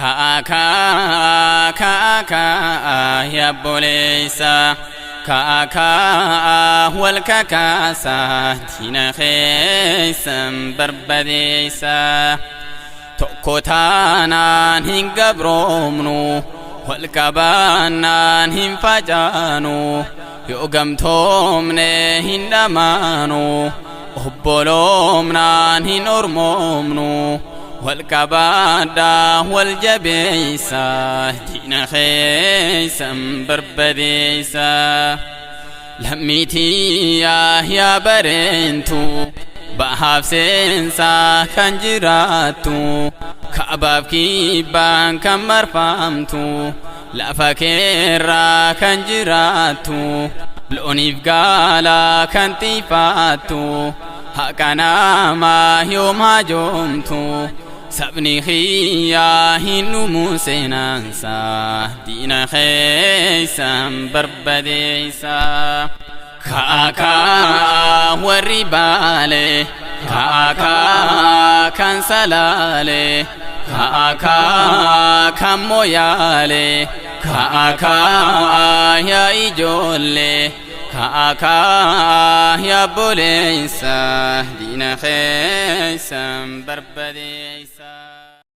Ka'aa ka'aa ka'aa yaabboleessa ka'aa ka'aa wal kakaasaa diina keessan barbadeessa. Tokko taanaan hin gabroomnu, wal qabaannaan hin facaanu, yoo gamtoomne hin dhamaanu, obboloomnaan hin ormoomnu. Wal qabaadhaa, wal jabeessa, diina keessan barbadeessa. Lammiitiyyaa yaa bareentu, bahaaf seensaa kan jiraattu, kaabaaf kibbaan kan marfamtu, lafa keerraa kan jiraattu, looniif gaalaa kan tiifattu, haqa namaa yoom hajoomtu. Sabni kiyyaa hin dhumu seenaansaa, diina keessan barbadeessa. Ka'aa ka'aa warri Baale, ka'aa ka'aa kan Salaale, ka'aa ka'aa kan Moyaale, ka'aa ka'aa yaa ijoollee, ka'aa ka'aa yaabboleessa, diina keessan barbadeessa.